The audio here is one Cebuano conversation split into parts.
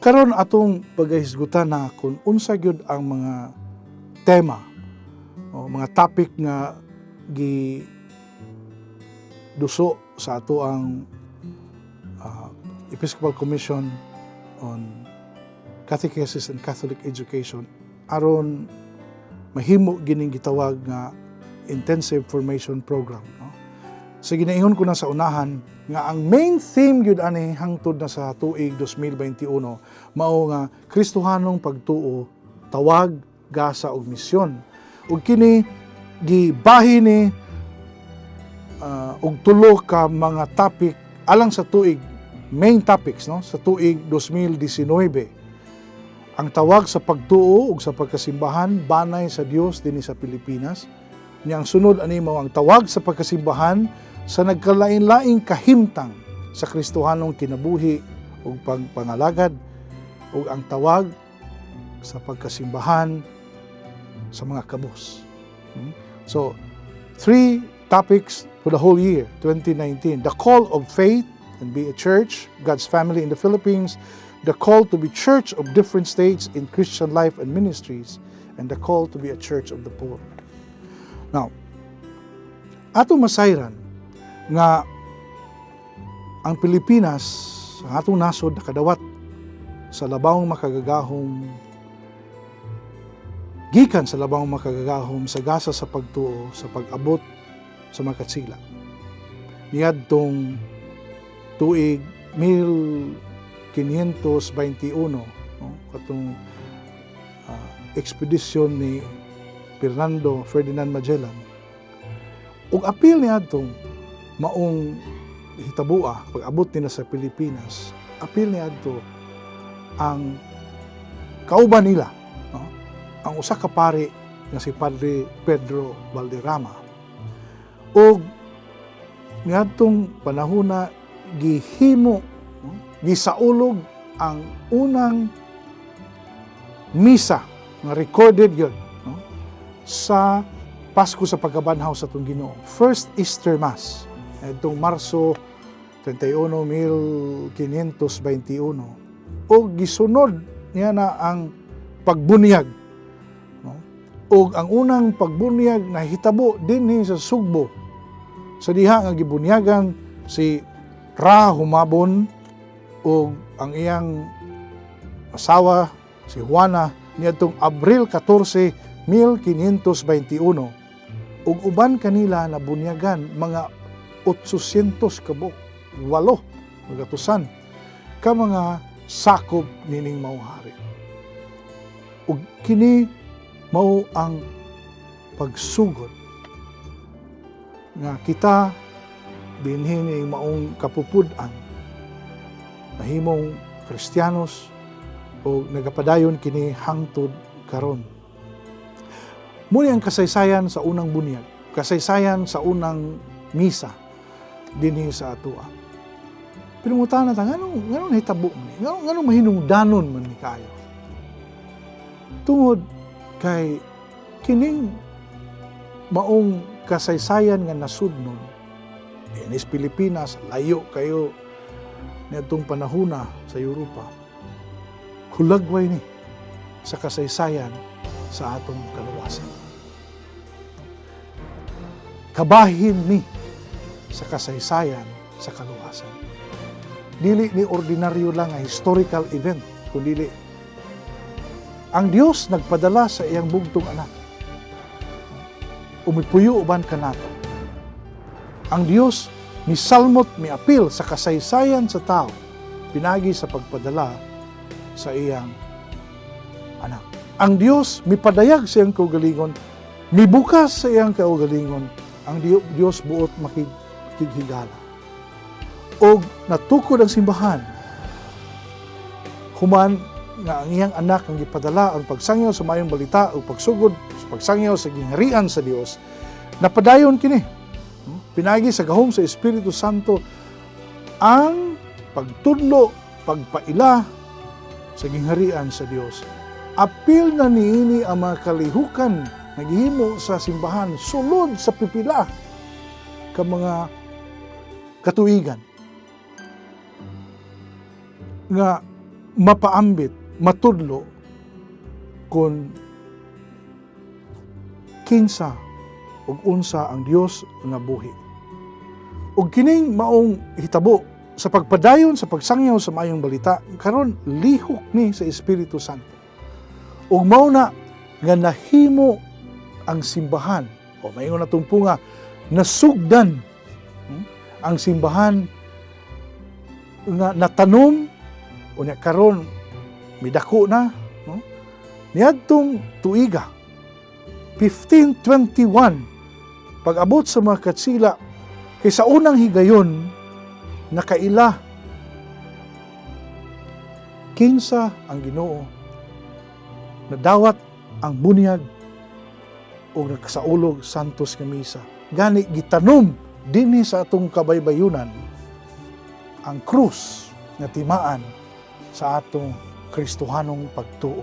Karon atong pagahisgutan na kung unsa gyud ang mga tema o mga topic nga gi duso sa ato ang Episcopal Commission on Catechesis and Catholic Education aron mahimo gining gitawag nga intensive formation program, no? Sa ginaingon ko na sa unahan nga ang main theme gyud ani hangtod na sa tuig 2021 mao nga Kristohanong pagtuo, tawag, gasa ug misyon. Ug kini gibahin ni og tulo ka mga topic alang sa tuig, main topics, no, sa tuig 2019: ang tawag sa pagtuo ug sa pagkasimbahan banay sa Dios dinhi sa Pilipinas. Nya ang sunod ani mao ang tawag sa pagkasimbahan sa nagkalain-laing kahimtang sa Kristohanong kinabuhi ug pagpangalagad, ug ang tawag sa pagkasimbahan sa mga kabus. So, three topics for the whole year, 2019. The call of faith and be a church, God's family in the Philippines, the call to be church of different states in Christian life and ministries, and the call to be a church of the poor. Now, ato masayran nga ang Pilipinas, ang atong nasod, nakadawat sa labawng makagagahom, gikan sa labawng makagagahom sa gasa sa pagtuo sa pag-abot sa makatsila niadtong tuig 1521, no, katong ekspedisyon ni Ferdinand Magellan. Ug apil niadtong maong hitabua, pag-abot nila sa Pilipinas, apil niadto ang kauban nila, no, ang usa ka pari nga si Padre Pedro Valderrama. Ug niadtong panahona gihimo, no, gisaulog ang unang misa nga recorded yun, no, sa Pasko sa Pagkabanhaw sa atong Ginoo. First Easter Mass itong Marso 31, 1521. O gisunod niya na ang pagbunyag. No? O ang unang pagbunyag na hitabo dinhi sa Sugbo. Sa diha nga gibunyagan si Ra Humabon o ang iyang asawa si Juana niadtong Abril 14, 1521. Ug uban kanila na bunyagan mga 800 kabuok, walo magatusan ka mga sakop nining maong hari. Ug kini mao ang pagsugod nga kita dinhi ning maong kapupud-an nahimong Kristiyanos o nagapadayon kini hangtod karon. Muni ang kasaysayan sa unang bunyag, kasaysayan sa unang misa dinhi sa atoa. Pero mutana ta, nganong nahitabo man ni? Nganong mahinungdanon man ni kayo? Tungod kay kining maong kasaysayan nga nasudnon dinis Pilipinas, layo kayo niadtong panahona sa Europa. Hulagway ni sa kasaysayan sa atong kaluwasan. Kabahin ni sa kasaysayan sa kaluwasan. Dili ni ordinaryo lang nga historical event, kundi ang Dios nagpadala sa iyang bugtong anak. Umipuyo uban kanato. Ang Dios misalmot, miapil sa kasaysayan sa tao pinagi sa pagpadala sa iyang anak. Ang Dios mipadayag sa iyang kaugalingon, mibukas sa iyang kaugalingon. Ang Dios buot makighigala. Og natukod ang simbahan human nga ang iyang anak ang gipadala ang pagsangyaw sa maayong balita o pagsugod sa pagsangyaw sa gingharian sa Dios, napadayon kini, no? Pinaagi sa gahom sa Espiritu Santo ang pagtudlo, pagpaila sa gingharian sa Dios. Apil na niini ang mga kalihukan nga gihimo sa simbahan sulod sa pipila ka mga katuigan nga mapaambit, matudlo kung kinsa ug unsa ang Dios nga buhi. Ug kining maong hitabo sa pagpadayon sa pagsangyaw sa maayong balita karon, lihok ni sa Espiritu Santo. Ug mao na nga nahimo ang simbahan o maingon natong po nga nasugdan ang simbahan nga natanom, unya karon midako na, no? Niadtong tuiga 1521, pag-abot sa mga Katsila, kay sa unang higayon nakaila kinsa ang Ginoo, nadawat ang bunyag ug nagsaulog santos nga misa. Gani gitanom dinhi sa atong kabaybayunan ang krus nga timaan sa atong Kristohanong pagtuo.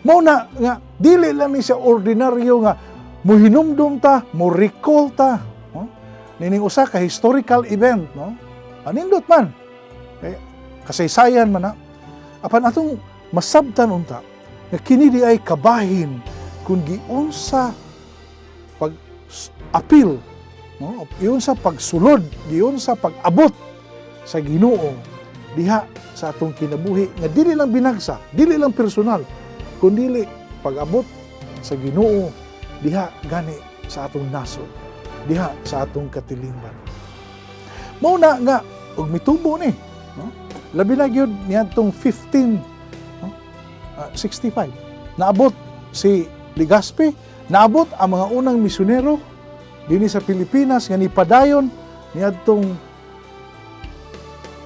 Mao na nga dili lang ni siya ordinaryo nga muhinumdum ta, mo recall ta, no? Nining usa ka historical event, no? Anindot man. Kay kasaysayan man na. Apan atong masabtan unta nga kini di ay kabahin kung giunsa pag apil, no, giunsa pagsulod, giunsa pag-abot sa Ginoo diha sa atong kinabuhi nga dili lang binagsa, dili lang personal, kundili pag-abot sa Ginoo diha gani sa atong nasod, diha sa atong katilingban. Mao na nga og mitubo ni, no? Labi na gyud niadtong 15, no, 65. Naabot si Legazpi, naabot ang mga unang misyonero dinhi sa Pilipinas nga nipadayon niadtong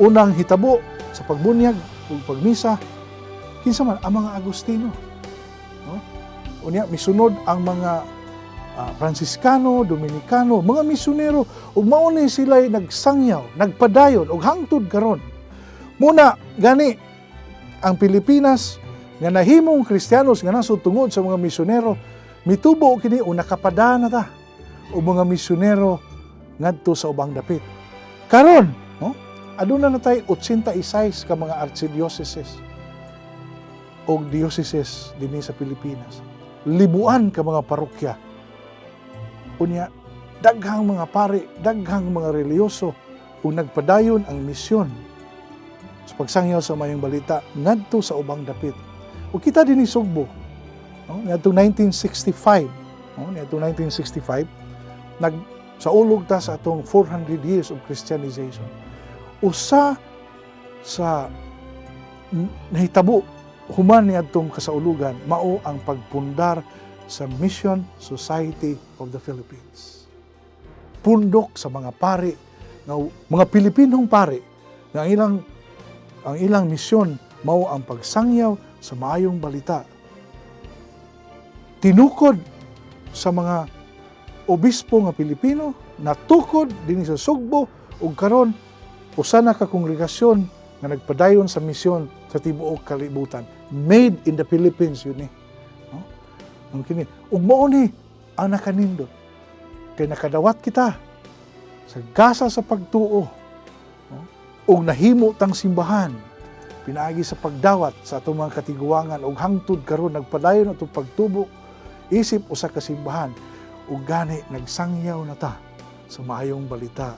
unang hitabo sa pagbunyag ug pagmisa. Kinsa man ang mga Agustino, no? Unya misunod ang mga Franciscano, Dominicano, mga misyonero, ug mao ni sila nagsangyaw, nagpadayon ug hangtod karon. Muna gani ang Pilipinas nga nahimong Kristiyanos nga nasod tungod sa mga misyonero, mitubo kini o nakapadana ta og mga misyonero ngadto sa ubang dapit. Karon, no? Aduna na tay 86 ka mga archdioceses o dioceses dinhi sa Pilipinas. Libuan ka mga parokya. Unya, daghang mga pari, daghang mga reliyoso ug nagpadayon ang misyon sa pagsangyaw sa mayong balita ngadto sa ubang dapit. Ug kita dinhi Sugbo, no? Niadtong 1965, no? Niadtong 1965 nag saulog ta sa atong 400 years of Christianization. Usa sa nahitabo human niadtong kasaulugan mao ang pagpundar sa Mission Society of the Philippines. Pundok sa mga pari, nga mga Pilipinong pari, nga ang ilang misyon mao ang pagsangyaw sa maayong balita. Tinukod sa mga obispo nga Pilipino, natukod dinhi sa Sugbo, ug karon usa na ka kongregasyon nga nagpadayon sa misyon sa tibuok kalibutan. Made in the Philippines yun eh. No? Ang kini ug mao ni ang nakanindot kay nakadawat kita sa gasa sa pagtuo, no? Ug nahimo tang simbahan pinaagi sa pagdawat sa atong mga katiguangan, ug hangtod karon nagpadayon atong pagtubo isip usa ka simbahan, ug gani nagsangyaw na ta sa maayong balita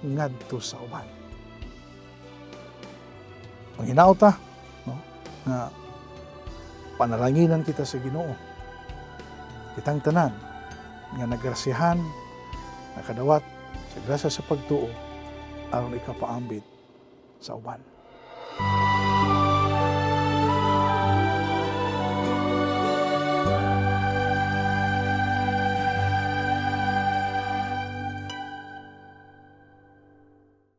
ngadto sa uban. Manghinaot ta, no, nga panalanginan kita sa Ginoo. Kitang tanan nga nagrasyahan, nakadawat sa grasya sa pagtuo aron ikapaambit sa uban.